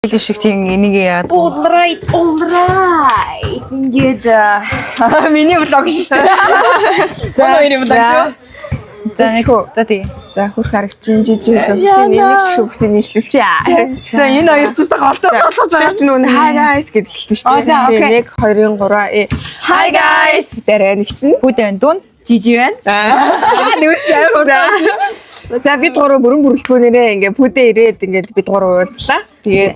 Шиг тийм энийг яадаг. All right, all right. Ингээд миний vlog шүү дээ. За хоёрын vlog шүү. За нэг за тий. За, хөрх харагчин жижиг хөвсийн нэг шиг хөвсийн нийшлүүлчихье. За, энэ хоёр ч гэсэн голтоо солгож Тэр байгаа. чинь нөгөө "Hi guys" гэд эхэлсэн шүү Оо, за, дээ. okay. 1 2 3. Hi guys. Дараа нэг чинь. Бүгд байна дүүн. Жижи байна. Аа. Нүд шаар хурдан. За, бид гурав бүрэн бүрэлдэхүүнээрээ ингээ пүдэ ирээд, ингээд бид гурав уулзлаа. Тэгээд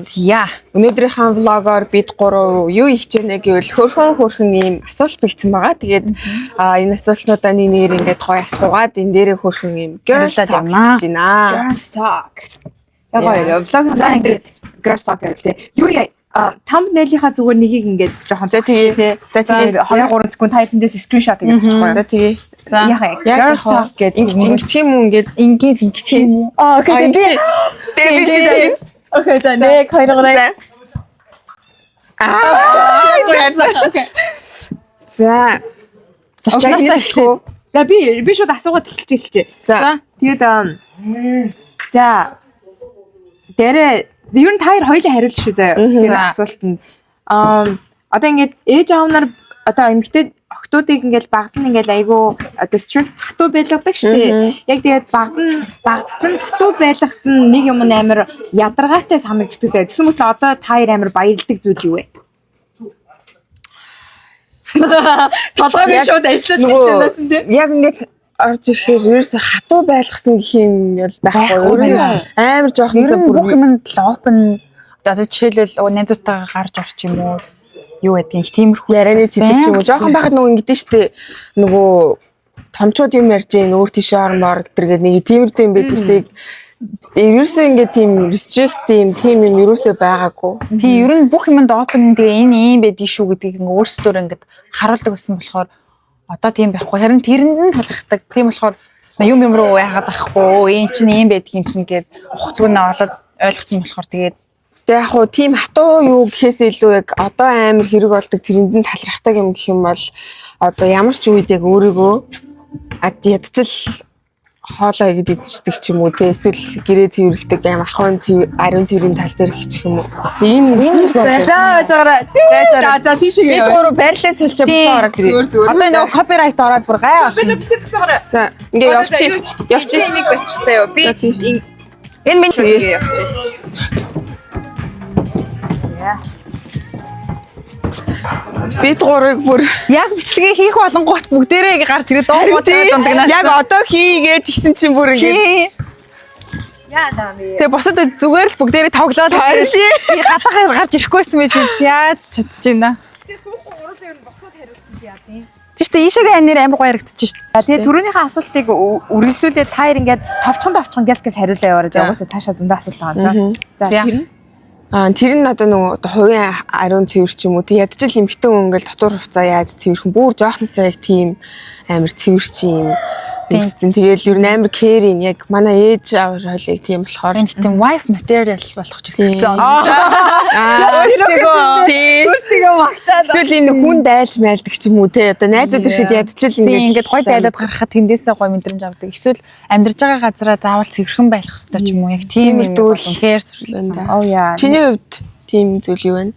Зя. өнөөдрийнхөө vlog оор бид гурав юу хийж вэ гэвэл хөөрхөн хөөрхөн ийм асуулт бэлдсэн байгаа. Тэгээд энэ асуултнуудаа нэг нэгээр ингээд гоё асуугаад, энэ дээрээ хөөрхөн ийм girls Хариулаад talk явнаа. хийж байна. Girls talk. Яг гоё. Vlog за ингээд girls talk гэх тээ. Юу яа, thumbnail-ийнхаа зүгээр нэгийг ингээд жоохон За, тэгээ. тий. За, тэгээ. 2 3 секунд та хэдэндээс screenshot хийгээд авчихгүй. За, тэгээ. За. Яг Яг girls talk гэдэг ингэж ингэж юм уу, ингээд Ингээд ингэж юм уу? Аа, okay. Тэгээ би чи. Okay, за, 1 2 3. За. Аа. Okay. За. Зочноосоо эхлэв. За, би шууд асуугаад эхэлж эхэлжээ. За. Тэгээд за дээрээ ер нь та хоёр хоёулаа хариулж шүү заяа. Тэр За. асуултанд. Одоо ингээд ээж аав нар одоо эмэгтэй охтуудыг ингээд багад нь ингээд айгүй одоо strict, хатуу байлгадаг шүү дээ. Яг тэгээд багад нь багад чинь хатуу байлгасан нэг юм нь амар ядаргаатай санагддаг заяа. Тэгсэн мэт одоо та хоёр амар баярлдаг зүйл юу вэ? Толгой би шууд ажиллаж эхэлсэн тий. Яг ингээд орж ирэхээр ерөөсө хатуу байлгасан гэх юм бол байхгүй. Байхгүй Ер нь байна. амар Ер жоохносоо нь бүр бүх юмд л open, одоо жишээлбэл найзуудтайгаа гарч орч юм уу, юу гэдгийг тиймэрхүү ярианы сэдв ч юм уу. Жоохон байхад нөгөө ингэдэж штэ, нөгөө томчууд юм ярьж гин өөр тийшээ ормоор гэдэргээд нэг тиймэрхүү юм байдаг штэ. Ерөөсөө ингээд тийм restrict тийм юм ерөөсөө байгаагүй. Тийм, ер нь бүх юмд open, тэгээ энэ ийм байдгийг шүү гэдгийг ингээ өөрсдөө ингээд харуулдаг байсан болохоор одоо тийм байхгүй. Харин тэрэнд нь талархдаг. Тийм болохоор юм юм руу яагаад ахгүй, ийм чинь ийм байдаг юм чинь гээд ухтгүй нь олоод ойлгоцсон болохоор тэгээд Тэгээ яг хуу тийм хатуу юу гэхээс илүү яг одоо амар хэрэг болдог, тэрэнд нь талархдаг юм гэх юм бол одоо ямар ч үед яг өөрийгөө ад ядчил хоолоо игээд идчихдэг ч юм уу те, эсвэл гэрээ цэвэрлэдэг, аим ахуйн цэвэр, ариун цэврийн тал дээр хийчих юм уу. Тэгээ энэ За, жаараа. За за, тийшээ. Бид гурав байрлалаа солио буцаа ороод ирээ. Зүгээр зүгээр. Одоо нөгөө copyright ороод бүр гай Би болсон. ч бицээ згсээгээрээ. За, ингээ явчих. Явчих. Явчих. Энийг барьчих заяа. Би За, тий. Энэ миний ингэ явчих. Бид гурыг бүр яг бичлэгээ хийх болонгоот бүгдээрээ гарч ирээд дуу гоо дундагнаас. Яг одоо хийгээд тэгсэн чинь бүр ингээ Тий. Яа даа би. Тэгээ бусад зүгээр л бүгдээрээ тоглоод Харин тий. би гадаахаар гарч ирэхгүйсэн байж яаж чадчих байна. Тэгээ суухгүй гурлаа ер нь босоод хариулсан чи яа тийм. Тийм шүү дээ, ийшээгээ анир амар гоё харагдчих шүү дээ. Тэгээ түрүүнийхээ асуултыг үргэлжлүүлээд та хоёр ингээд товчхон товчхон гэс гэс хариулаа яваарай. За. Угаасаа цаашаа зөндөө асуулт байгаа юм чинь. За, За. тэр нь Аа, тэр нь одоо нөгөө одоо хувийн ариун цэвэр ч юм уу, тэг ядчил эмхтэн хүн ингээл дотуур хувцаа яаж цэвэрхэн, бүр жоохносоо яг тийм амар цэвэр чи юм өссөн. Тэгэл ер нь амар caring, яг манай ээж аав хойлыг тийм болохоор Энэ тийм wife material болох ч Тийм. гэсэн. Аа, тий. өөрсдөө магтаад. Эсвэл энэ хүн дайлж майлдаг ч юм уу те, одоо найзууд ирэхэд ядчил Тийм, ингээд ингээд гоё дайлаад гаргахад тэндээсээ гоё мэдрэмж авдаг. Эсвэл амьдарч байгаа газараа заавал цэвэрхэн байх ёстой ч юм уу. Яг тийм Тиймэрхүү л үнэхээр сурчилсан. байна. Оо яа. Чиний хувьд тийм зүйл юу вэ?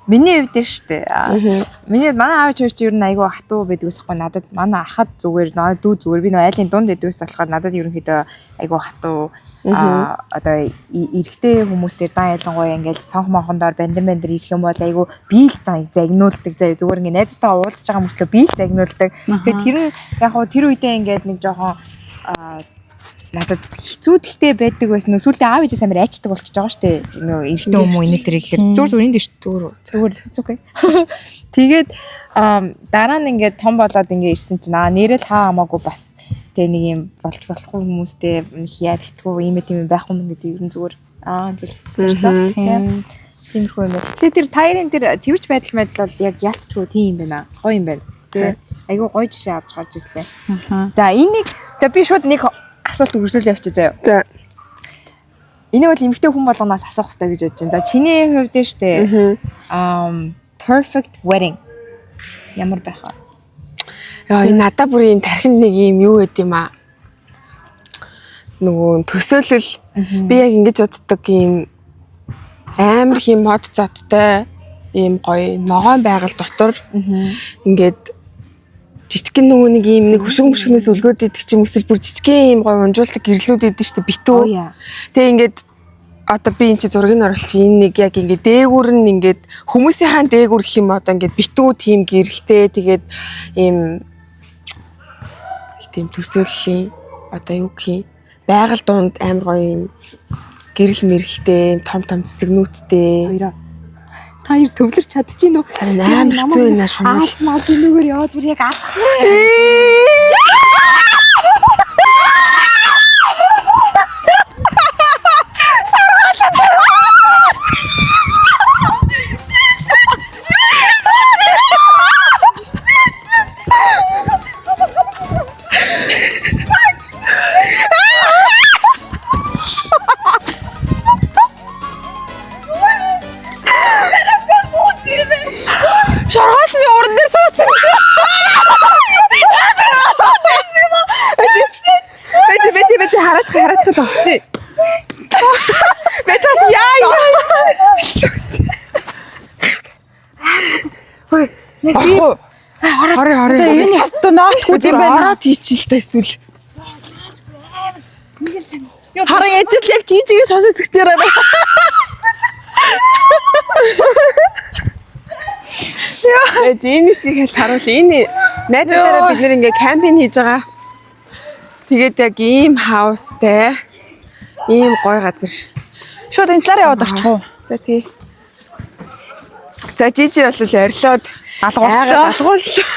Миний хувьд нь шүү дээ. Миний манай аав чи ер нь айгүй хатуу байдаг ус хгүй надад. Манай ахад зүгээр, манай дүү зүгээр, би нөө айлын дунд байдаг ус болохоор надад ерөнхийдөө айгүй хатуу, одоо эрэгтэй хүмүүс дээр дан, ялангуяа ингээл цонх монхондоор бандан бандар ирэх юм бол айгүй биел загнуулдаг заяа, зүгээр ингээ найзтайгаа уулзж байгаа мөртлөө биел загнуулдаг. Тэгэхээр тэр нь яг хуу тэр үедээ ингээд нэг жоохон надад хэцүүдэлтэй байдаг байсан. Сүүлдээ аав ээжээс амар айчдаг болчихж байгаа шүү дээ. Нөө эрэгтэй хүмүүс энийг тэр ихээр зүгээр зүгээр энд шүү. Зүгээр. Зүгээр, it's okay. Тэгээд дараа нь ингээд том болоод ингээд ирсэн чинь нэрэл хаа хамаагүй бас тэгээ нэг юм болж болохгүй хүмүүстэй нэг ярилцгүй ийм тийм юм байхгүй юм гэдэг ер нь зүгээр тэгэл тийм тиймэрхүү юм байна. Тэгээ тэр тайрын тэр цэвэрч байдал байдал бол яг ялтчгүй тийм юм байна. Гоё юм байна. Тэгээ айгүй гоё жишээ авч гарч ирлээ. За, энийг за би шууд нэг асуулт үргэлжлүүлээ явчих заяа. За. Энийг бол эмэгтэй хүн болгоноос асуух хэрэгтэй гэж бодож байна. За, чиний хувьд нь штэ. Perfect wedding ямар байх вэ? Яа, энэ надаа бүр ийм тархинд нэг ийм юу гэд юм аа. Нөгөө төсөөлөл, би яг ингэж боддог ийм Амар их юм мод зодтой ийм гоё ногоон байгаль дотор ингээд жижигхэн нөгөө нэг ийм нэг хөшиг мөшгнөөс өлгөөд идэх ч юм эсвэл бүр жижигхэн ийм гоё унжуулдаг гэрлүүд идэв штэ битүү. Тэгээ ингээд одоо би энэ чи зургийг оруулчих энэ нэг яг ингээд дээгүүр нь ингээд хүмүүсийнхаа дээгүүр гэх юм одоо ингээд битүү тийм гэрэлтэй тэгээд ийм тийм төсөөллийн одоо юу гэх юм байгаль дунд амар гоё юм гэрэл мэрэлтэй ийм том том цэцэгнүүдтэй Хоёроо. Та хоёр төвлөрч чадчихэв үү? Харин амар хэцүү байна шумал. Аалз маал нүгээр яваад бүр яг алах. Шоргоолчны уран дээр суудсан юм шиг. Бэжи бэжи бэжи хараад хараад зогсчих. Бэжи яа яа. Хөөе. Орой орой. За энэ ёстой ноотгүй юм байна. Ороод хийчихэл та эсвэл. Харан яжил яг жижигийн сус хэсэгтэр арай. Бэжи энэ хэсгийг хэл харуул. Энэ найзуудаараа бид нэр ингээ кампинг хийж байгаа. Тэгээд яг ийм хаустай ийм гой газар. Шууд энэ талаар яваад орчих уу? За тий. За жижи бол орилоод Алгууллаа. алгууллаа.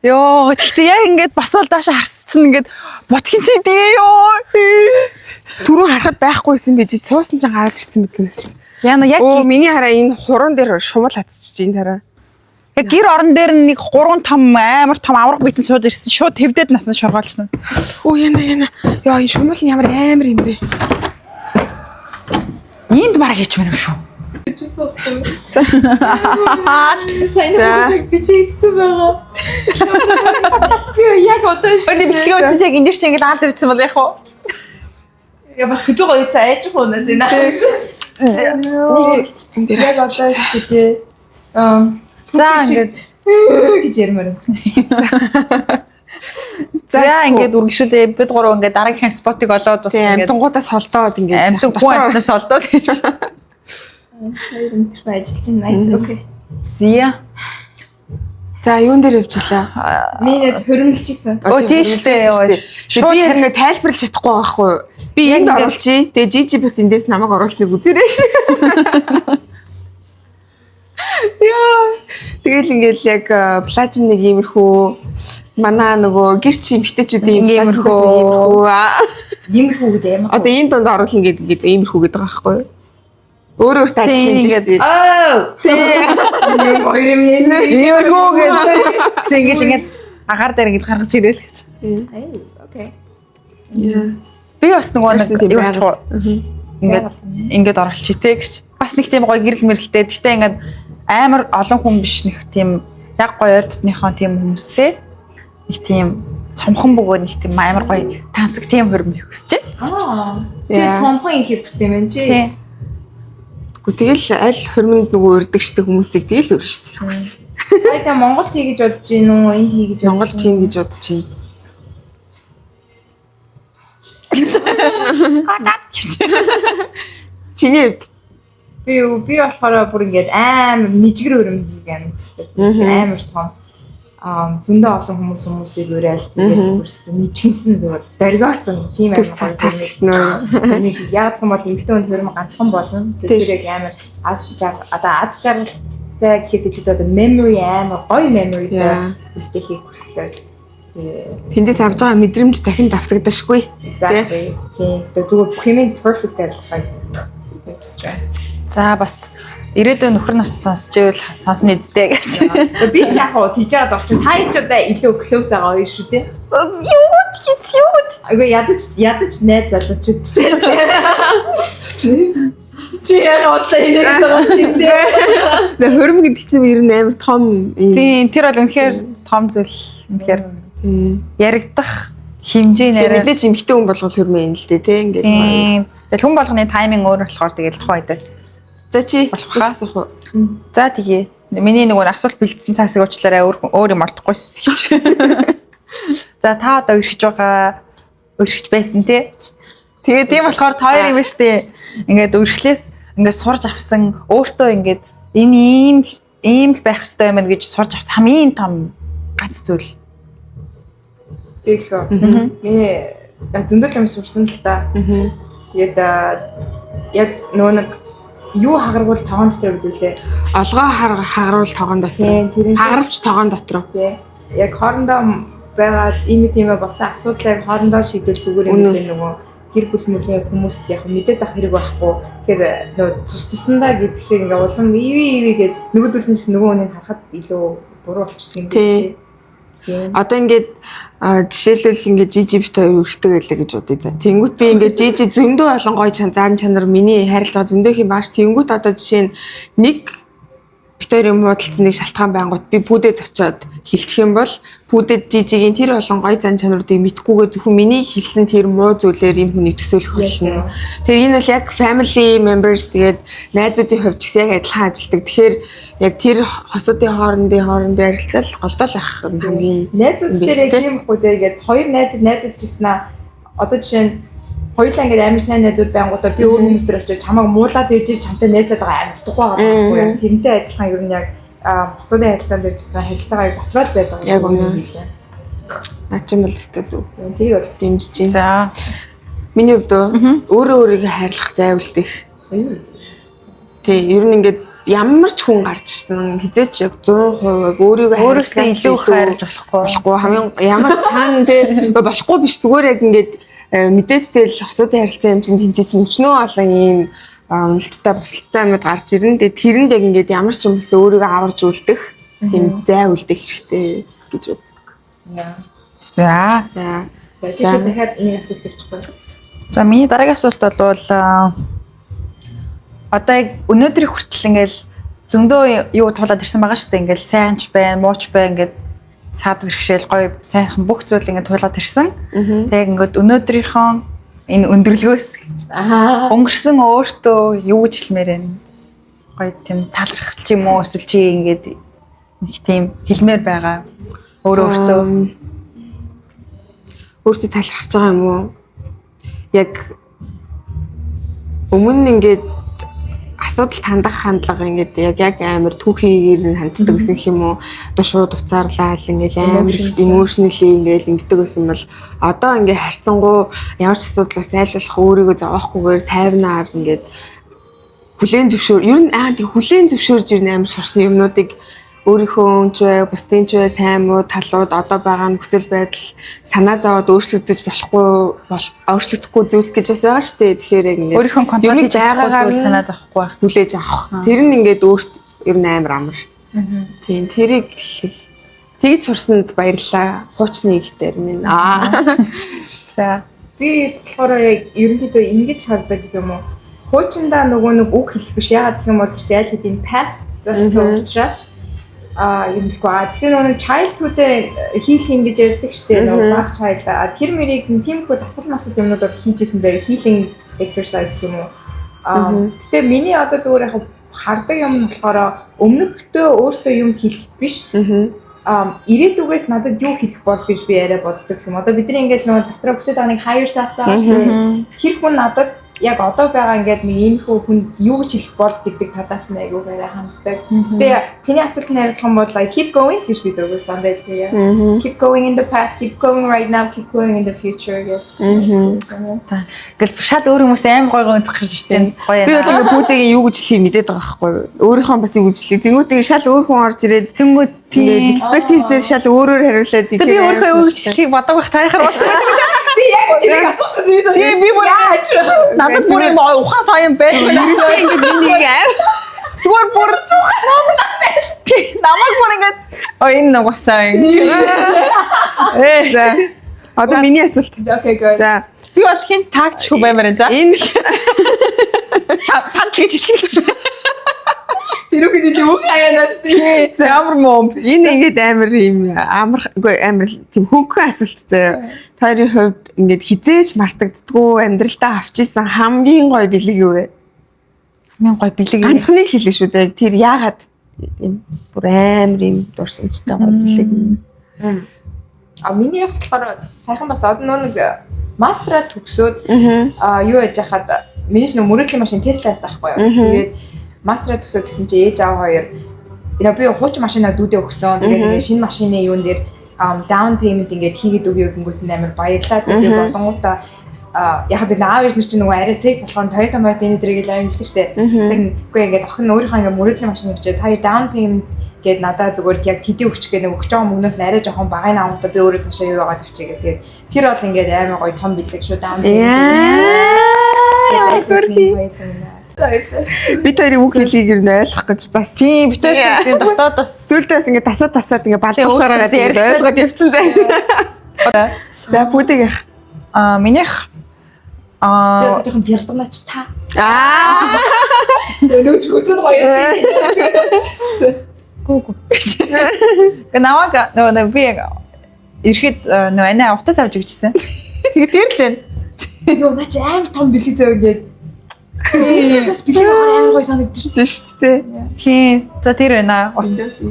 Йоо, гэхдээ яг ингээд босоод доош харсан чинь ингээд бутгийн чи дээ ёо. Түрүүн харахад байхгүйсэн би жиж суусан чинь гараад ирсэн мэт юм. Яна яг Оо миний хараа энэ хуран дээр шумал хатчих энэ хараа. яг гэр орон дээр нэг гурван том амар том авраг битэн сууд ирсэн. Шууд твдэд насан шоргоолсон. Оо яна яна. Яа энэ шумал нь ямар амар юм бэ? Энд бараг хийч мэн юм шүү. Сайн За. хүмүүсийг бичигдсэн байгаа. Би яг одоо шүү. Өдөө бичлэгээ үзэж яг энэ дэр чи ингээд аал тавьчихсан бол яах вэ? Я бас хөдөө гоё цаа айж хуу нэ наа. Энэ дээр Яг одоо шүү дээ. Аа. За ингээд гэж ярмаар. за ингээд үргэлжлүүлээ. Бид гурав ингээд дараагийнхаа спотыг олоод бас Тийм ингээд амтангуудаас холдоод ингээд амтан хүн амтнаас олдоод гэж. Хоёр микрофон ажиллаж байна. Nice. Okay. Зя. За юун дээр явчихлаа? Миний найз хөрөмлөж исэн. Өө, тийм шүү дээ, ёо. Шууд би яг ингээд тайлбарлаж чадахгүй байгаа хгүй юу? Би энд ингээд- оруулчих. Тэгээ жижи бас эндээс намайг оруулсныг үзээрэй ш. Яа. Тэгэл ингээд яг плаж нэг иймэрхүү манай нөгөө гэрч эмхтэйчүүдийн плаж Иймэрхүү. нэг иймэрхүү. Иймэрхүү гэж ямар. Одоо энэ дунд оруулна гэдэг ингээд иймэрхүү гэдэг байгаа байхгүй юу? Өөр өөртөө Тийм, ажиллах юм ингээд- ингээд. Аа. Тийм. Хоёр юм нэ. Иймэрхүү гэж. Тэгсэн ингээд ингээд агаар дээр ингээд гаргаж ирээл гэж. Окей. Би бас нөгөө Тэрсэн нэг тийм юу байгаль. ачих уу? Ингээд ингээд оруулчих те гэж. Бас нэг тийм гоё гэрэл мэрэлтэй. Гэхдээ ингээд амар олон хүн биш нэг тийм яг гоё ойр дотныхоо тийм хүмүүстэй нэг тийм цомхон бөгөө нэг тийм амар гоё тансаг тийм хөрөм их хүсэж байна. Аа. Чи Яа. цомхон ихийг хүсдэг юм байна чи. Тийм. Гэхдээ тэгэл аль хормонд нөгөө урддаг штэ хүмүүсийг тэгэл өрнө штэ. Та Монголд хий гэж бодож гин үү? Энд хий гэж Монгол тийм гэж бодож байна. Чиний хувьд Би би болохоор бүр ингээд амар нэжгэр өрөм хийх амар хүсдэг. Амар том. Аа зөндөө олон хүмүүс хүмүүсийг уриал тэгэл бүрсэн нэжгэнсэн зүгээр дөргиосон тийм амар төс тас тас гэсэн үү? Тэрнийг яг юм бол эмэгтэй хүн хөрөм ганцхан болно. Тийм Тэр яг амар аз жаргал одоо аз жаргалтай гэхээс илүү одоо memory амар гоё memoryтэй Яа. үлдээхийг хүсдэг. Тийм. Тэндээс авж байгаа мэдрэмж дахин давтагдашгүй. Exactly. Тийм. Тэгээд зүгээр бүх юм perfect ойлгохыг хүсэж байна. За бас ирээдүйн нөхөр нас сонсч ивэл сонсно эзтэй гэж. Би ч яг уу тийж байгаад болчин та хоёр ч одоо илүү close байгаа хоёр шүү дээ. Юу гэц юу гэц. Айгүй ядаж ядаж найз залуучууд тийм. Чи яг бодлоо инех байгаа юм дээ. Тэгээ хөрөм гэдэг чинь ер нь амар том юм. Тийм тэр бол үнэхээр том зүйл үнэхээр Тийм. яригдах хэмжээ Тэгээ нэрээ. мэдээж эмхтэй хүн болгол хөрмөө юм л дээ тий ингээд. Тийм. Тэгэл хүн болгоны тайминг өөр болохоор тэгэл тухайн үед. За, чи Болох хаа. асуух уу? За, тэгье. Миний нөгөө асуулт бэлдсэн цаасыг уучлаарай, өөр өөр юм олдохгүйс. За, та одоо өрхөж байгаа, өрхөж байсан тий. Тэгээ тийм болохоор та хоёр юм ба штэ. Ингээд өрхлээс ингээд сурж авсан, өөртөө ингээд энэ ийм л байх ёстой юм гэж сурж авсан хамгийн том ганц зүйл. Тэглээ. Миний зөндөл юм сурсан л та. Тэгээд яг нөгөө нэг юу хагаргуул тогоон дотор гэдэг лээ. Олгоо хагаруул тогоон дотор. Тийм, тэрэн шиг. Хагаравч тогоон дотор. Тий. Яг хоорондоо байгаа ийм тийм болсон асуудлыг хоорондоо шийдвэл зүгээр юм Үнэн. лээ. Нөгөө гэр бүл мүлийн хүмүүс яг мэдээд авах хэрэг байхгүй. Тэгэхээр нөгөө цус цусандаа гэдэг шиг ингээ улам ивэ ивэ гэд нөгөөдөл нь ч нөгөө хүнийг харахад илүү буруу болчихдог юм Тий. Тийм. Одоо ингээд жишээлбэл, ингээд Жижи бит хоёр өрхдөг байлаа гэж бодъё за. Тэнгүүт би ингээд Жижи зөндөө олон гоё зан чанар, миний хайрлаж байгаа зөндөө юм бааш. Тэнгүүт одоо жишээ нь нэг бит хоёрын муудалцсан нэг шалтгаан байнгут би пүүдэд очиод хэлчих юм бол пүүдэд Жижигийн тэр олон гоё зан чанаруудыг мэдхгүйгээ зөвхөн миний хэлсэн тэр муу зүйлээр энэ хүнийг төсөөлөх болно. Тэр энэ бол яг family members, тэгээд найзуудын хувьд ч гэсэн яг адилхан ажилладаг. Тэгэхээр яг тэр хосуудын хоорондын харилцал голдоол ах юм хамгийн Найзууд дээр яг бэлтээ. тийм ихгүй дээ. Ингээд хоёр найзууд найзалж ирсэн аа. Одоо жишээ нь хоёулаа ингээд амар сайн найзууд байнгутаа би өөр хүмүүс төр очиж чамайг муулаад ээж чамтай найзлаад байгаа амар утгагүй байгаа байхгүй юу. Тэрнтэй адилхан ер нь яг хосуудын харилцаан дээр ч гэсэн харилцаагаа яг дотроо л байлгаа. Яг үнэ. Наа чинь бол өстой зөв. Тэр бол Дэмжиж байна. За. Миний хувьд өөрөө өөрийгөө хайрлах зай үлдэх. Тий, ер нь ингээд ямар ч хүн гарч ирсэн хизээч яг 100% яг өөрийгөө Өөрөөсөө хайрлахаас илүү их хайрлаж болохгүй. Болохгүй, хамгийн ямар тань те болохгүй биш, зүгээр яг ингээд мэдээж тэгэл хосуудын харилцаа юм чинь тэнцээ чинь өчнөө олон ийм уналттай бусалтай юмуд гарч ирнэ. Тэгээ тэрэнд яг ингээд ямар ч юм бас өөрийгөө аварж үлдэх тийм зай үлдэх хэрэгтэй гэж боддог. За. За. За, чи дахиад нэг асуулт өгчихгүй. За, миний дараагийн асуулт бол одоо яг өнөөдрийн хүртэл ингээл зөндөө юу туулаад ирсэн байгаа шүү дээ. Ингээл сайн ч байна, муу ч байна, ингээд сад бэрхшээл, гоё сайхан бүх зүйл ингээд туулаад ирсэн. Тэгээ ингээд өнөөдрийнхөө энэ өндөрлгөөс өнгөрсөн өөртөө юу гэж хэлмээр байна? Гоё тийм талархал ч юм уу, эсвэл чи ингээд нэг тийм хэлмээр байгаа өөрөө өөртөө. Өөртөө талархаж байгаа юм уу? Яг өмнө нь ингээд асуудал хандах хандлага ингээд яг амар түүхийгээр нь ханддаг гэсэн юм уу? Одоо шууд уцаарлаа л ингээд амар emotionally ингээд ингэдэг байсан бол одоо ингээд харьцангуй ямар ч асуудлаас айлуулах, өөрийгөө зовоохгүйгээр тайвнаар ингээд хүлээн зөвшөөр, ер нь тийм хүлээн зөвшөөрж ер нь амар сурсан. Юмнуудыг өөрийнхөө ч бай, бусдын ч бай, сайн муу талууд, одоо байгаа нөхцөл байдал санаа зовоод өөрчлөгдөж болохгүй бол өөрчлөгдөхгүй зүйлс гэж бас байгаа шүү дээ. Тэгэхээр яг ингээд Өөрийнхөө control юмыг хийж чадахгүй байгаагаар зүйл нь санаа зовхгүй байх. хүлээж авах. Тэр нь ингээд өөрт ер нь амар амар. Тийм, тэрийг тэгж сурсанд баярлалаа. Хуучны ихтер минь. Аа. За. Би болохоор яг ерөнхийдөө ингэж хардаг гэх юм уу. Хуучиндаа нөгөө нэг үг хэлэх биш. Яагаад гэх юм бол чи аль хэдийн past болсон учраас юм хэлэхгүй. Тэгэхээр нөгөө нэг childhood heal хийн гэж ярьдаг штэ, нөгөө баг child. Тэр мэрийг тиймэрхүү дасал масал юмнууд бол хийжсэн заяа, healing exercise гэх юм уу. Тэгэхээр миний одоо зүгээр яг хардаг юм нь болохоор өмнөхтөө өөртөө юм хэлэх биш. Ирээдүгээс надад юу хэлэх бол гэж би арай боддог юм. Одоо бидний ингээл нөгөө дотроо хүсэж байгаа нэг higher self байгаа шүү дээ. Тэр хүн надад яг одоо байгаа ингээд нэг иймэрхүү хүн юу гэж хэлэх бол гэдэг талаас нь айгүй арай ханддаг. Тэгээ чиний асуултанд хариулах юм бол like keep going гэж би дөрвөөс дандаа хэлдэг. Keep going in the past, keep going right now, keep going in the future гэж. За. Ингээл шал өөр хүмүүс амар гоё гоё өнцөх гарч ирж байна. Гоё Би бол яа. ингээ пүүтэйгээ юу гэж хэлхийг мэдээд байгаа байхгүй юу? Өөрийнхөө бас юу гэж хэлхийг. Тэнгүүт ингээ шал өөр хүн орж ирээд Тэнгүүд ингээд тийм. expect хийснээс шал өөрөөр хариулаад. Тэгээ би өөрөө юу гэж хэлхийг бодог байх таяхаар болсон. Би яг тэрийг асуучихсан юм. Би би бүр яаж надад бүр юм ухаан соён байсан. Ингээд миний аим Зүгээр бүр намайг бүр ингээд оо, энэ нэг уусаа. Э. За. Одоо миний асуулт. Okay, good. За. Би бол хин таагчгүй баймаар байна. За. Энэ Таг гэж хэлэх гэсэн. Тэр үгээр тийм үг аяанаас тийм. За, Ямар муу. Энэ ингээд амар юм амар, үгүй, амар тийм хөнгөн асуулт заяа. Та хоёрын хувьд ингээд хизээж мартагддггүй амьдралдаа авч исэн хамгийн гоё бэлэг юу вэ? Хамгийн гоё бэлэг. Ганцхныг хэлээ шүү заяа. Тэр яагаад юм бүр амар юм дурсамжтай гоё бэлэг. А миний болохоор сайхан бас одоо нөө нэг мастера төгсөөд юу яж хахад миний ч нөө мөрөөдлийн машин Теслаас ахгүй юу. Тэгээд мастера төгсөөд гэсэн чи ээж аав хоёр нөө би хуучин машинаа дүүдээ өгсөн. Тэгээд ингээд шинэ машины юун дээр down payment ингээд хийгээд өгье гингүүт нь амар баярлаа. Тэгээд болонгуудаа яг л аав ээж нар чинь нөгөө арай safe болохоор Toyota Moto энэ дэрийг л амар хэлдэг штэ. Тэгэхээр үгүй ингээд охин өөрийнхөө ингээд мөрөөдлийн машин авчиад та хоёр down payment гээд надаа зүгээр яг тэдий өгч гээд нэг өгч байгаа мөнгнөөс нь арай жоохон багын авангуудаа би өөрөө цаашаа юу яваад авчиг гээд тэгээд тэр бол ингээд амар гоё том бэлэг шүү down payment. Яа. Хөрхи. Бид хоёрын үг хэлийг ер нь ойлгох гэж бас Тийм, бид хоёр ч гэсэн дотоод бас сүултээ бас ингээд тасаад тасаад ингээд балдасараа өөрсдөө ингээд ойлгоод явчин заа. За бүдэг. Аа минийх Тэгээд жоохон бялдганаач та. Аа. Нөгөөс хүзэн гоё. Гүү гүү. Гэ намайг нөгөө нэг би яг ирэхэд нөгөө анаа утас авч өгчсэн. Тэгээд тэр л энэ. Йоо наа чи амар том бэлэг зөө ингээд. Тэрээс бэлэг амар гоё санагдчих шүү. Тийм шүү дээ. Тийм. За тэр байна. Утас.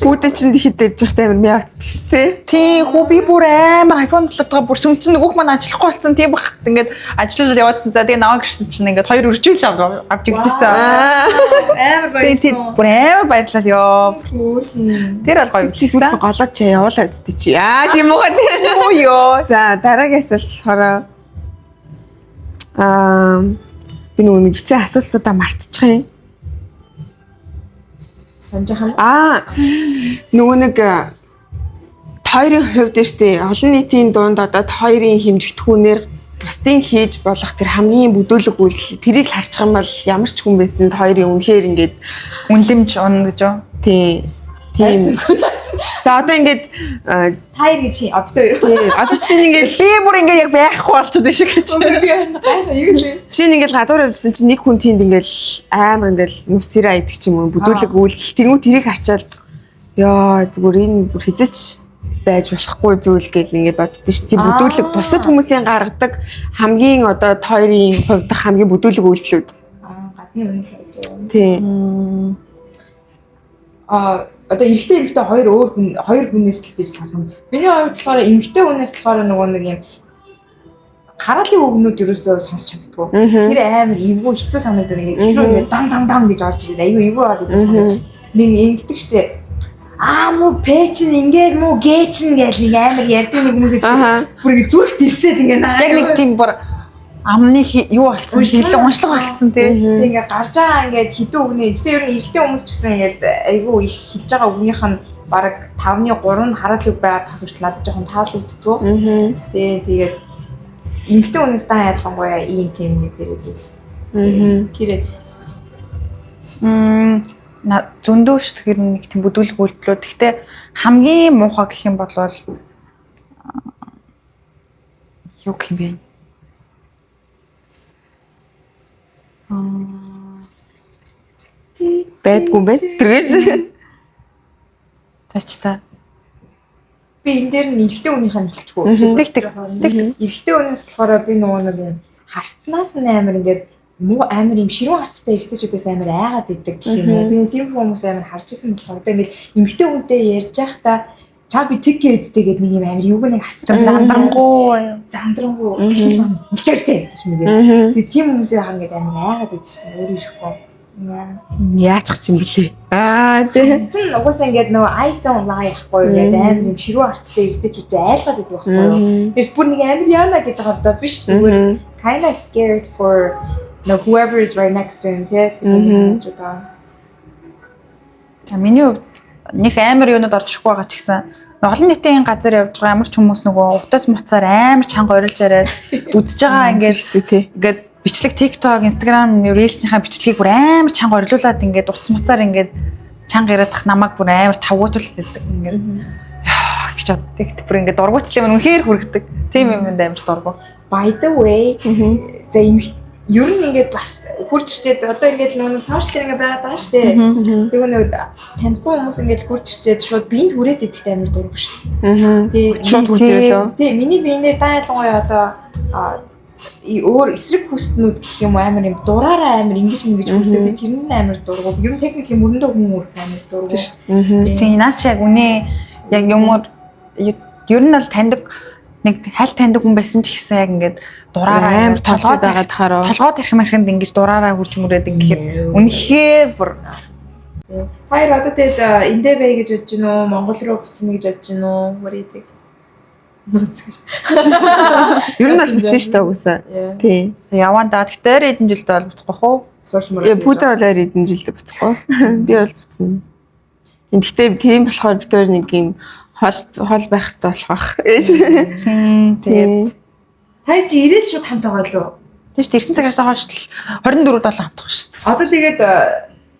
Бүдэ чинь тэгэхэд дэж явах амар мяац гэстэй. Тийм хүү би бүр амар iPhone талуудгаа бүр сүмцэн нөгөөх маань ажиллахгүй болсон тийм баг. Ингээд ажиллаад яваадсан. За тэгээ намайг ирсэн чинь ингээд хоёр өржүүл авч өгчсэн. Амар Тийм тийм бүр амар баярлал ёо. Тэр бол гоё Чи билсэн. сүлд голоод чи явуулаа үсттэй чи. Аа тийм үү. Оо ёо. За дараагийн асуулт болохоор аа би нөгөө нэг бицэн асуултуудаа мартчих юм. Санаж хам. Аа нөгөө нэг хоёрын хувьд нь штэ олон нийтийн дунд одоо хоёрын хэмжигдэхүүнээр бусдын хийж болох тэр хамгийн бүдүүлэг үйлдэл тэрийг л харчих юм бол ямар ч хүн байсан хоёрын үнэхээр ингээд Үнлэмж унна гэж юу? тий тийм. За одоо ингээд Тайр гэж чи обтой юу? тий одоо чинь ингээд Би бүр ингээд яг байхгүй болчиход биш гэж. Би гайхаа юу лээ. чинь ингээд гадуур явжсэн чинь нэг хүн тэнд ингээд амар ингээд нүс сэрэ идэх ч юм уу бүдүүлэг үйлдэл тэнгуү тэрийг харчаал ёо зүгээр энэ бүр хизээч байж болохгүй зүйл гэл ингээд боддоо ш. Тийм бүдүүлэг бусад хүмүүсийн гаргадаг хамгийн одоо тойрын хувьд хамгийн бүдүүлэг үйлдэлүүд. Аа гадны үнэ сарж байна. Тийм. Аа одоо эрэгтэй эмэгтэй хоёр өөр хүн хоёр хүнээс л гэж харах юм. Миний хувьд болохоор эмэгтэй хүнээс болохоор нөгөө нэг юм хараалын үгнүүд ерөөсөө сонсч чаддгүй. Тэр амар эвгүй хэцүү санагдаад ингээд чихрүү ингээд дан дан дан гэж орж ирээд айгүй эвгүй орж ирээд нэг ингэдэг штэ. Аа муу пэ чин ингээд муу гэ чин гэж нэг амар ярьдаг нэг хүмүүс Аха. бүр ингээд зүрх дэлсээд ингээд Яг нэг тийм бүр амны юу болцсон шилэн уншлага болцсон тий. Тэг ингээд гарч байгаа ингээд хідэн үгний. Гэтэ ер нь эрэгтэй хүмүүс ч гэсэн ингээд айгүй их хэлж байгаа үгнийх нь бараг 5-ны 3 нь хараал үг байгаад тахад хүртэл надад жоохон таалагддгүү. Тэ тэгээд эмэгтэй хүнээс дан ялангуяа ийм тийм нэг дээрээ Тэр На зөндөө ш тэр нэг тийм бүдүүлэг үйлдэлүүд. Гэхдээ хамгийн муухай гэх юм бол юу гэх юм бэ? Байдгүй юм байна. Тэргэж. Заач та. би энэ дээр нь эрэгтэй хүнийхээ нь хэлчихгүй. Тэг тэг. Тэг. Эрэгтэй хүнээс болохоор би нөгөө нэг юм харцнаас нь амар ингээд муу амар юм ширүүн харцтай эрэгтэйчүүдээс амар айгаад идэг гэх юм уу. Би тийм хүмүүс амар харж исэн болохоор одоо ингээд эмэгтэй хүнтэй ярьж байхдаа чаа би тэг гээдтэй гэдэг нэг юм амар юуг нэг харцтай Зандрангуу. зандрангуу мичээртэй гэж мэгээ. Тэгээ тийм хүмүүсийг харна гэдэг амар айгаад идэв шин өөрөө ирэхгүй. Яачих юм бэлээ. Аа тий. Харц чинь угаасаа ингээд нөгөө eyes don't lie ахгүй юу гэдэг амар юм ширүүн харцтай эрэгтэйчүүд айлгаад идэв байхгүй юу. Тэгээс бүр нэг амар яана гэдэг хавдаа биш зүгээр kind of scared for no whoever is right next to him тий. Тэр одоо За миний хувьд нэг амар юунад орж ирэхгүй байгаа ч гэсэн олон нийтийн газар явж байгаа ямар ч хүмүүс нөгөө утас муцаар амар чанга орилж яриад үзэж байгаа ингээд хэцүү тий. ингээд бичлэг TikTok, Instagram Reels-ийнхаа бичлэгийг бүр амар чанга орилуулад ингээд утас муцаар ингээд чанга яриадах намайг бүр амар тавгуутвал гэдэг ингээд яа гэж боддог. Бүр ингээд дургуутл юм үнэхээр хүргэдэг. Тийм юмд амар дургу. By the way за эмх ер нь ингээд бас хурж ирчээд одоо ингээд нөгөө сошиал дээр ингээд байгаад байгаа шүү дээ. Тэгээ нөгөө танихгүй хүмүүс ингээд хурж ирчээд шууд биед хүрээд идэхтэй амар дургу шүү дээ. Тий. Шууд хурж ирлээ. Тий, миний биенээр дан ялангуяа одоо өөр эсрэг хүснүүд гэх юм уу, амар юм дураараа амар ингэж ингэж хүрдэг. Би тэрэнд нь амар дургу. Ер нь technically мөрөндөө хүн хүрэх амар дургу. Тийм шүү дээ. Тийм, наа чи яг үнэ яг юмор ер нь бол таньдаг, нэг хальт таньдаг хүн байсан ч гэсэн яг ингээд дураараа Амар толгой байгаад хараа. Толгой тарих мархинд ингэж дураараа хурж мүрээд ингэхээр үнэхээр бүр Хоёр одоо тэгэд эндээ бай гэж бодож гинүү, Монгол руу буцна гэж бодож гинүү? What do you think? Нууц гэж. Ер нь бол буцсан шүү дээ угсаа. Тийм. Яваан да. Гэхдээ ойр хэдэн жилд бол буцахгүй хөө. Сурч мөр. Яа, пүдэ бол ойр хэдэн жилд буцахгүй. Би бол буцна. Тийм, гэхдээ тийм болохоор бид хоёр нэг юм хол хол байх хэрэгтэй болох бах. Тийм, тэгээд Та чи ирээд шууд хамт байгаа лөө. Тийм шүү дээ. Ирсэн цагаас хойш л 24 7 хамтах шүү дээ. Одоо тэгээд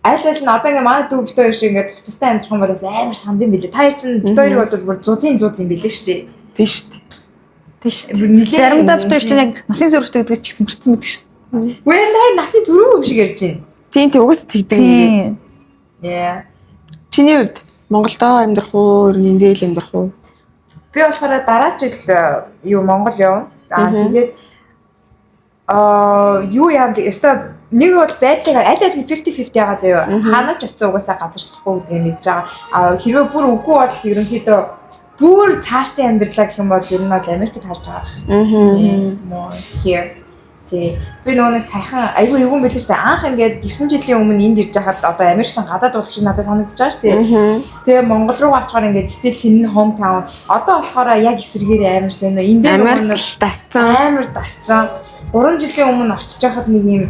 аль аль нь одоо ингээ манай дүү бит хоёр шиг ингээ тус тустай амьдрах юм бол бас амар санд юм билээ. Та хоёр чинь бит хоёрыг бол бүр зузын зуз юм билээ шүү дээ. Тийм шүү дээ. Тийм шүү Бүр дээ. нилээн Заримдаа бит хоёр чинь яг насны зөрүүтэй гэдгийг ч гэсэн мартсан байдаг шүү дээ. Well, та хоёр насны зөрүү юм шиг ярьж байна. Тийм, тийм, угсаа тэгдэг нэг. Тийм. Yeah. Чиний хувьд Монголдоо амьдрах уу, ер нь эндээ л амьдрах уу? Би болохоор дараа жил юу Монгол явна. Аа, тэгээд юу яа, өстой нэг бол байдлыг аль аль нь 50 50 ягаа заяа. Ханаач очсон угаасаа газардахгүй гэдгийг мэдж байгаа. Аа, хэрвээ бүр үгүй бол ерөнхийдөө бүр цаашдын амьдралаа гэх юм бол ер нь бол Америкт харж байгаа. Тийм, more here. Тий. Би нөгөө нэг саяхан айгүй юу юм бэлээ шүү дээ. Анх ингээд 9 жилийн өмнө энд ирж байхад одоо Америк шин гадаад улс шиг надад санагдаж байгаа шүү дээ. Тэгээ Монгол руу очихоор ингээд still тэн нь home town. Одоо болохоор яг эсрэгээр амар сайн. Энд дээр нөгөө Америк нэг дасцсан. Амар дасцсан. 3 жилийн өмнө очиж байхад нэг юм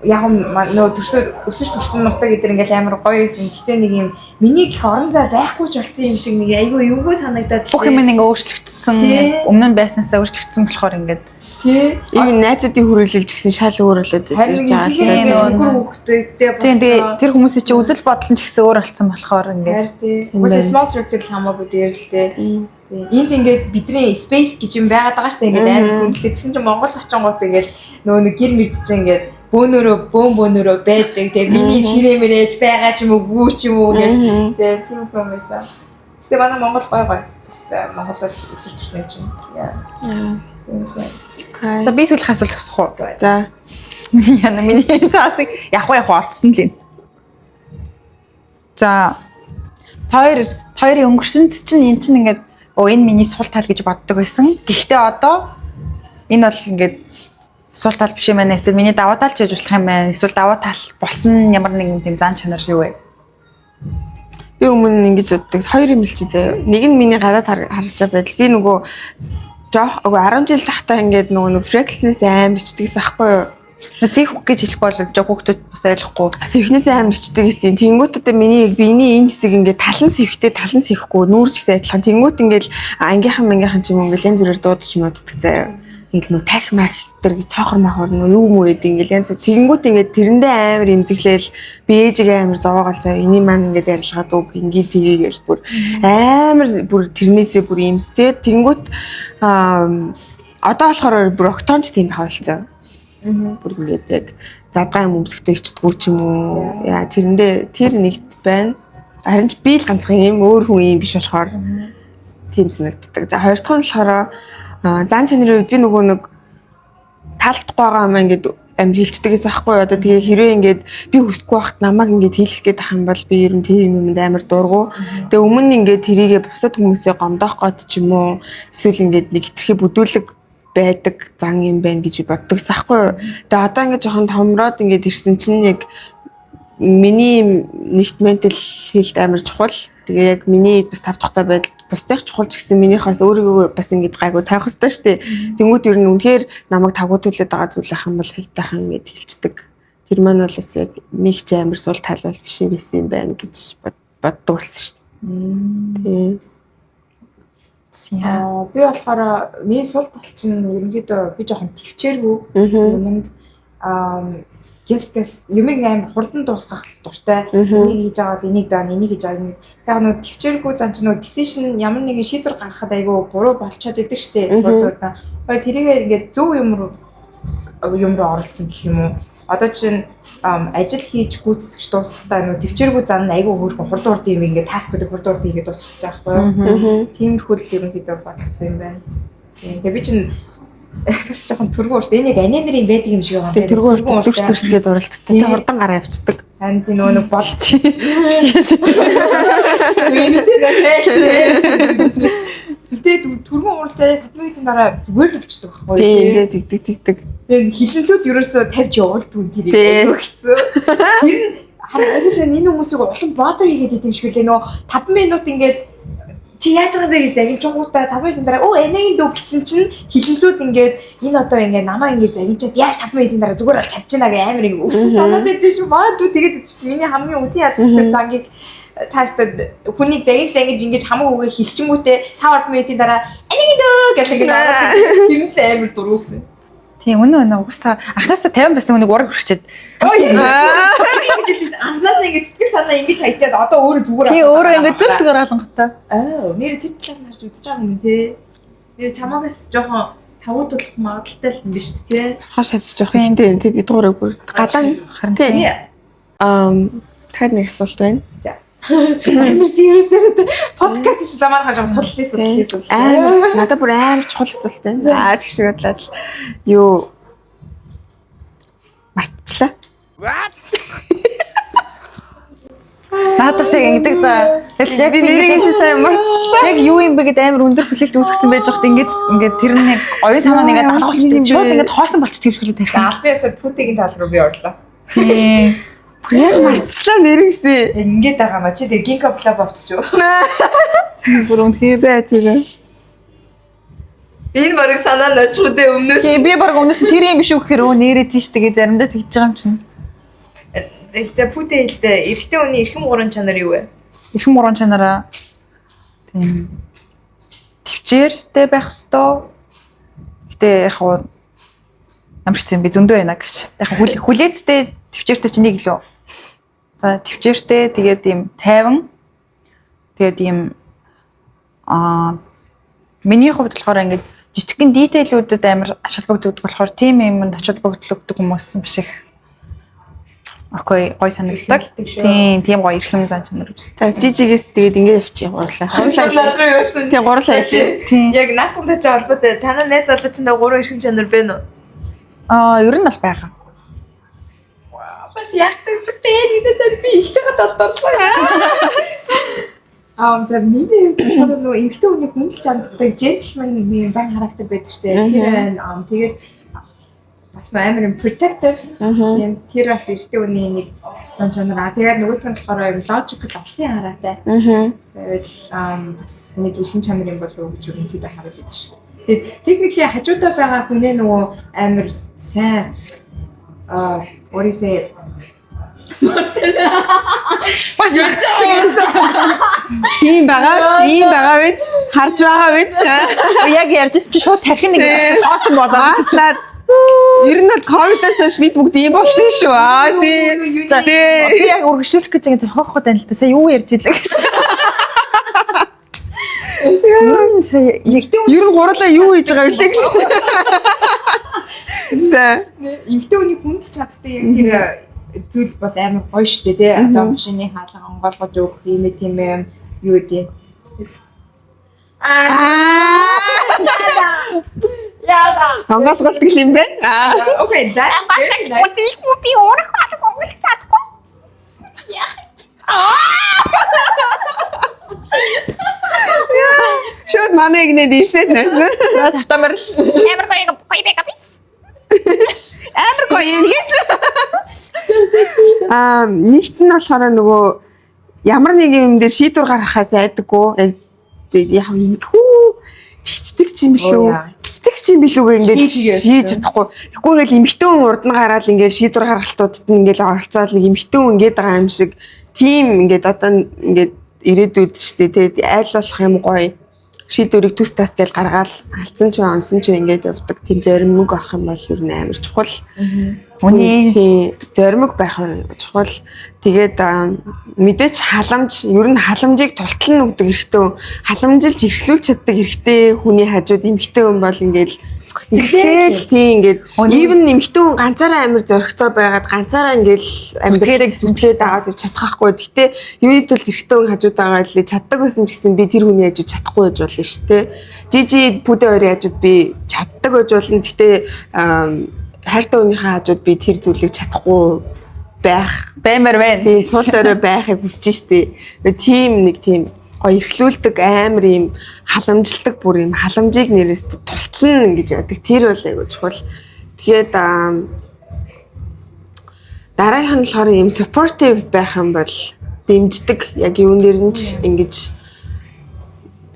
яг нөгөө төрсөөр өсөж төрсөн нутаг гэдэг ингээл амар гоё байсан. Гэтэ нэг юм миний гэх орон зай байхгүй ч болсон юм шиг нэг айгүй юугүй санагдаад. Бүх юм ингээ өөрчлөгдсөн. Тий. Өмнө нь байсансаа өөрчлөгдсөн болохоор ингээд Тий. Ийм найзуудын хүрээлэл ч гэсэн шал өөрөлдөд Харин ирж байгаа ихээр л ингээд нөгөө нөхөр хүүхдүүдтэй. Тийм, тэгээ тэр хүмүүсийн чи үзэл бодол нь ч гэсэн өөр болсон болохоор ингээд Харин тий. Угаасаа small circle хамаагүй дээр л тий. Тий. Энд ингээд бидний space гэж юм байгаад байгаа шүү дээ. Ингээд амар хүндэлтэй. Тэгсэн чинь Монгол очингууд ингээд нөгөө нэг гэр мэрд чинь ингээд бөөнөрөө бөөн бөөнөрөө байдаг. Тэгээ миний ширээ мэрэж байгаа ч юм уу, гүү ч юм уу ингээд тэгээ тийм юм байсан. Гэтэ манай Монгол гой гой. Бас Монгол бол өсөж төрсөн юм чинь. Яа. Тийм хүн. Окей. За, би сүүлэх асуулт асуух уу? За. Яна миний цаасыг яг уу яг уу олцсон л юм. За, та хоёрын өнгөрсөнд чинь эн чинь ингээд оо, энэ миний сул тал гэж боддог байсан. Гэхдээ одоо энэ бол ингээд сул тал биш юм байна. Эсвэл миний давуу тал ч гэж болох юм байна. Эсвэл давуу тал болсон ямар нэгэн тийм зан чанар юу вэ? Би өмнө нь ингэж боддог. Хоёр юм хэлчих заяа. Нэг нь миний гадаад харж байгаа байдал. Би нөгөө жоох үгүй 10 жил тахтаа ингээд нөгөө нэг freckles-нээс амар ичдэгс ахгүй юу? Сэвх гэж хэлэхгүй бол жоо хүүхдүүд бас ойлгохгүй. Сэвхнээсээ амар ичдэг гэсэн. Тэнгүүт одоо миний яг биений энэ хэсэг ингээд тал нь сэвхтэй, тал нь сэвхгүй, нүүр ч гэсэн адилхан. Тэнгүүт ингээд ангийнхан мангийнхан ч юм уу ингээд янз бүрээр дуудаж мууддаг заяа. Ингээд нөө тах мах төр гэж цоохор махор нөө юу муу гэдэг ингээд янз бүр. Тэнгүүт ингээд тэрэндээ амар имзэглээл, би ээжигээ амар зовоогоол заяа. Эний маань ингээд ярилгаад үг ингээд тгийгээл бүр амар бүр тэрнээсээ бүр имстэй. Тэнгүүт одоо болохоор бүр октонч тийм байх болсон, бүр ингээд яг задгаа юм өмсөхтэй ичдэггүй ч юм уу. Яа, тэрэндээ тэр нэгт байна. Харин ч би л ганцхан юм, өөр хүн юм биш болохоор тийм санагддаг. За, хоёр дахь нь болохоор зан чанарын үед би нөгөө нэг таалдахгүй байгаа юм ингээд амир хилчдэг гэсэн аахгүй юу. Одоо тэгээ хэрвээ ингээд би хүсэхгүй байхад намайг ингээд хийлэх гээд ах юм бол би ер нь тийм юмд амар дургу. Тэгээ өмнө ингээд тэрийгэ бусад хүмүүсээ гомдоох гээд ч юм уу, эсвэл ингээд нэг хитрхи бүдүүлэг байдаг зан юм байна гэж би боддог сан юу. Тэгээ одоо ингээд жоохон томроод ингээд ирсэн чинь яг миний нэгт mental health амар чухал. Тэгээ яг миний бас тав тухтай байдал бусдыг чухал ч гэсэн минийх бас өөрийгөө бас ингэж гайгүй тавих хэрэгтэй шүү дээ. Тэнгүүт ер нь үнэхээр намайг тавгуу төлөөд байгаа зүйл ах юм бол хайтайхан ингэж хэлцдэг. Тэр маань бол бас яг нэг ч амар сул тал бол биш юм байсан юм байна гэж боддог болсон шүү дээ. Тийм. Аа, би болохоор миний сул тал чинь ерөнхийдөө би жоохон төвчээргүй юмд аа гэс гэс юмыг амар хурдан дуусгах дуртай. Энийг хийж байгаа бол энийг даа, энийг хийж байгаа энийг. Яг нөө төвчээргүй зан чинь нөө decision, ямар нэгэн шийдвэр гаргахад айгүй буруу болчоод идэг штэ. Хурдан. Хоёр тэрийг ингээд зөв юм руу оролцсон гэх юм уу. Одоо чинь ажил хийж гүйцэтгэж дуусгахдаа нөө төвчээргүй зан нь айгүй хөөрхөн хурдан хурдан юм ингээд task уудыг хурдан хурдан хийгээд дуусчих байхгүй юу. Тиймэрхүү л ерөнхийдөө болгосон юм байна. Тийм. Тэгээ би чинь Бас жоохон түргэн урт. Энэ яг ане нарын байдаг юм шиг байгаа. Тэгээ түргэн урт дүрс дүрсгээд уралддаг. Тэгээ хурдан гараа явцдаг. Харин тийм нөгөө нэг болж. Гэтэ түргэн уралж заяа 5 минутын дараа зүгээр л болчдөг байхгүй. Тийм ингээд тэгдэг тэгдэг. Тэгээ хилэнцүүд ерөөсөө тавьж явуулдгүй тэрийг айгүй хэцүү. Тэр нь харин айгүй сайн энэ хүмүүсийг улам баатар хийгээд идэм шиг лээ нөгөө 5 минут ингээд чи яаж байгаа юм бэ гэж загинчингуудаа 5 минутын дараа өө энийг дүү гэсэн чинь хилэнцүүд ингээд энэ одоо ингээд намаа ингээд загинчаад яаж 5 минутын дараа зүгээр бол чадчихна гэх амар ингээд өссөн санаад байдсан шүү. Маа дүү тэгээд чинь миний хамгийн үзэн яддаг зангийг таастад хүнийг загинч загинж ингэж хамаг үгээ хилчингүүтээ 5 минутын дараа энийг дөө гэх ингээд ороод тэр нь амар дургу гэсэн. Тийм үнэ үнэ угсаа анхнаасаа 50 байсан хүнийг ураг хүрчээд. Анхнаасаа ингэ сэтгэл санаа ингэж хайчаад одоо өөрөө зүгээр Тийм өөрөө ингэ зүг зүгээр алангатаа. Аа нэр тэр талаас нь харж үзэж байгаа юм те. Нэр чамаагаас жоохон тавуу тулах магадaltaй л юм биш үү те. Хаш хавчиж явах хэрэгтэй юм те бид гурыг бүр гадаа Харин тийм. Таад нэг асуулт байна. За. Амар serious подкаст шиг замаар хажаа судлаа судлаа судлаа. Амар надад бүр амар чухал асуулт байна. За тэгш бодлоо юу мартчихлаа. Наадас яг ингэдэг за. Тэгэл яг Би нэрээс сайн мартчихлаа. Яг юу юм бэ гэд амар өндөр хүлээлт үүсгэсэн байж байхад ингээд ингээд тэр нэг оюун санаа нэгээд Яа, алга болчихдог. юм бэ? Шууд ингээд хоосон болчихдог юм шиг л тарих. Албан ёсоор пүтэгийн тал руу би орлоо. Тийм. Бүр яг мартчихлаа нэрээсээ. Ингээд байгаа маа чи тэр гинко плаб авчиж юу. Бүр үнэхээр. За чигээ. Энэ барыг санаа ночгүй дээ өмнөөс. Тийм би баг өмнөөс нь тэр юм биш үү гэхээр өө нэрээ тийш тэгээ заримдаа тэгж байгаа юм чинь. За пүтэ хэлдэ эрэгтэй хүний эрхэм гурван чанар юу вэ? Эрхэм гурван чанараа тийм төвчээртэй байх ёстой. Гэтэ яг хуу ямар хэцүү юм би зөндөө байна гэж. Яг хүлээцтэй төвчээртэй чинь нэг лөө. За төвчээртэй тэгээд ийм тайван тэгээд ийм аа миний хувьд болохоор ингээд жижигхэн детейлүүдэд амар ач холбогддог болохоор тийм юмд ач холбогдол өгдөг хүмүүс маш их окей гой санагддаг. Эрхэмлдэг шүү. Тийм, тийм гоё эрхэм зан чанар гэж. За жижигээс тэгээд ингэ явчих гурлаа. Над руу явсан. Тийм гурлаа явчих. Тийм. Яг наатантай ч холбоотой. Танаа найз залуу чинь гурван эрхэм чанар байна уу? Аа, ер нь бол байгаа. Бас яахтай ч бэ энэ тань би их чагаад олдорлоо. Аа за миний хувьд болохоор нөгөө эмэгтэй хүний хүндэлж ханддаг gentleman нэг зан характер байдаг штэ. Тэр байна. Аа тэгээд бас нөө амар юм protective тийм тэр бас эрэгтэй хүний нэг зан чанар. Аа тэгээд нөгөөх нь болохоор юм logical олсон хараатай. Байвал бас нэг эрхэм чанар юм болов уу гэж ерөнхийдөө хараад байдаг шүү. Тэгээд technically хажуудаа байгаа хүнээ нөгөө амар сайн аа what do you say Бас Тийм байгаа. Тийм байгаа биз? Харж байгаа биз? яг ярьж ирсэн чи шууд тархин нэг хоосон болоо. Ааслаад ер нь бол ковидоос хойш бид бүгд ийм болсон шүү. Аа тий. За Тий. би яг үргэлжлүүлэх гэж ингэ зохиох гээд байна л да. Сая юу ярьж илээ гэж. Ер нь сая яг Ер нь гурлаа юу хийж байгаа вэ гэж. За. Эмэгтэй хүний хүндэлж чаддаг яг тэр зүйл бол амар гоё шүү дээ тий. Одоо машины хаалга онгойлгож өгөх юм тийм юм юу гэдэг. Яа. Онгойлголт гэх юм бэ? Аа. Okay, that's very nice. би өөрөө хаалга онгойлгох чадахгүй. Шууд манай игнэд ийсэт нэсэн. За тавтамар л. Амар гоё гоё бэга биц. Амар гоё юм гэж. Аа, нэгт нь болохоор нөгөө ямар нэгэн юм дээр шийдвэр гаргахаас айдаггүй. Яг юмхүү тэгчдэг ч юм билүү. Тэгчдэг ч юм билүү гэх ингээд хийж чадахгүй. Тэгэхгүй ингээд эмэгтэй хүн урд нь гараад ингээд шийдвэр гаргалтуудад нь ингээд оролцоод нэг эмэгтэй хүн ингээд байгаа юм шиг тийм ингээд одоо ингээд ирээдүйд штэ тэгээд айл болох юм гоё шийдвэрийг түс тас гэж гаргаал алдсан ч бай онсон ч бай ингээд явдаг. Тийм зоримог авах юм бол ер нь амар чухал. Үнэ. Тийм зоримог байх нь чухал. Тэгээд мэдээч халамж ер нь халамжийг тултал нь өгдөг хэрэгтэй. Халамжилж эрхлүүлж чаддаг хэрэгтэй хүний хажууд эмэгтэй хүн бол ингээд Тэгэл тийм ингээд even эмэгтэй хүн ганцаараа амар зоригтой байгаад ганцаараа ингээл амьдралыг зүтгээд агаад явж чадхахгүй. Гэтэ юуны тулд эрэгтэй хүн хажууд байгаа л чаддаг байсан ч гэсэн би тэр хүний хажууд чадахгүй байж болно шүү дээ. Жижи пүдэ хоёрын хажууд би чаддаг байж болно. Гэтэ хайртай хүнийхээ хажууд би тэр зүйлийг чадахгүй байх Баймар байна. Тийм сул дорой байхыг хүсэж штэ. Тэгээ тийм нэг тийм гоё эрхлүүлдэг амар юм халамжилдаг бүр юм халамжийг нэрээс тултлан ингэж яадаг. Тэр бол айгуу чухал. Тэгээд дараагийнх нь болохоор юм supportive байх юм бол дэмждэг. Яг юун дээр нь ч ингэж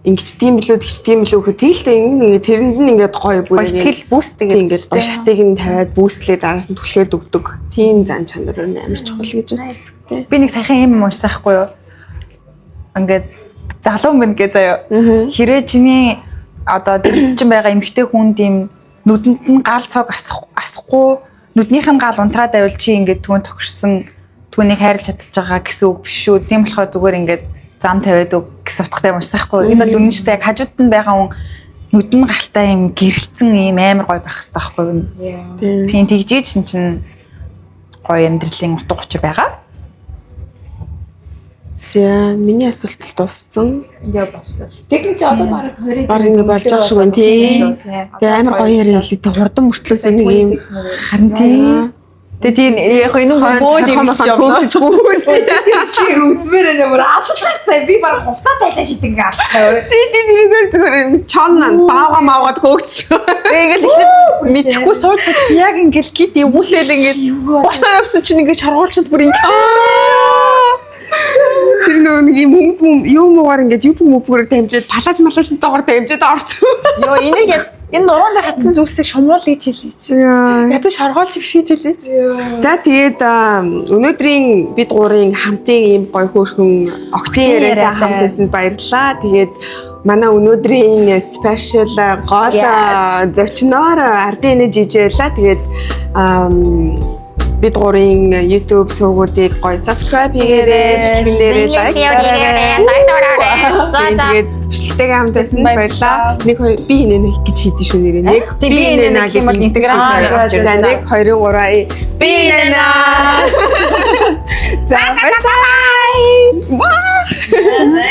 ингэж тийм билүү тэгч тийм билүү гэх тэгэлтэй ингэ тэрэнд нь ингээд гоё бүр Гоё итгэл boost тийм тэгээд ингээд гоё шатыг нь тавиад boost лээ дараас нь түлхээд өгдөг. Тийм зан чанар нь амар чухал гэж боддог. Би нэг саяхан юм уншсан байхгүй юу? Ингээд залуу мэн гэ заяа. Хэрвээ чиний одоо дэрэгдсэн байгаа эмэгтэй хүн тийм нүдэнд нь гал цог асахгүй нүднийх нь гал унтраад байвал чи ингээд түүн тохирсон түүнийг хайрлаж чадчих байгаа гэсэн үг биш шүү. Тийм болохоор зүгээр ингээд зам тавиад өг гэсэн утгатай юм уншсан байхгүй юу? Энэ бол үнэн шүү дээ. Яг хажууд нь байгаа хүн нүд нь галтай юм гэрэлтсэн юм амар гоё байх хэрэгтэй байхгүй юу? Тийм. Тийм тэгжиж чинь чинь гоё амьдралын утга учир байгаа. За миний асуулт дууссан. Ингээ болсон. Техник одоо бараг 20 Бараг ингээ болж байгаа шиг байна тий. Тэгээ амар гоё яриа л тий хурдан мөртлөөс нэг юм Харин тий. Тэгээ тийм яг энэ хүн бөөд юм гэж явна. Чи үзмээр байна бүр аллаа сая би бараг хувцас тайлаа шидэг ингээ алцгаа. Чи чи тэрүүгээр зүгээр чон баага маавгаад хөөгч. Тэгээ ингээл эхлээд мэдхгүй сууж суудсан яг ингээл гид эвгүүлээл ингээл босоо явсан чинь ингээд шоргоолчд бүр ингээд Тэр нөгөө нэг юм юм юм муугаар ингээд юп мөпгөр дамжаад палаж малаж доогоор дамжаад орсон. ёо энийг яг энэ нуруунд дээр хатсан зүйлсийг шумуул гэж хэлээч. Ядаж шоргоолч биш гэж хэлээч. За тэгээд өнөөдрийн бид гурийн хамтын ийм гоё хөөрхөн октын яриатай яриатай. хамт байсанд баярлалаа. Тэгээд манай өнөөдрийн special гол зочноор Ардын жижиг байлаа. Тэгээд бид гурийн YouTube сувгуудыг гоё subscribe хийгээрэй, бичлэгэн дээрээ like дараарай. За за. Тэгээд бичлэгтэйгээ хамт байсанд баярлалаа. 1 2 би инээ нэг гэж хийдэж шүү нэрээ. Нэг Тийм, би инээ нэг гэх юм бол Instagram дээр орж За ирнэ. 1 2 3 би инээ наа. За баярлалаа. Bye.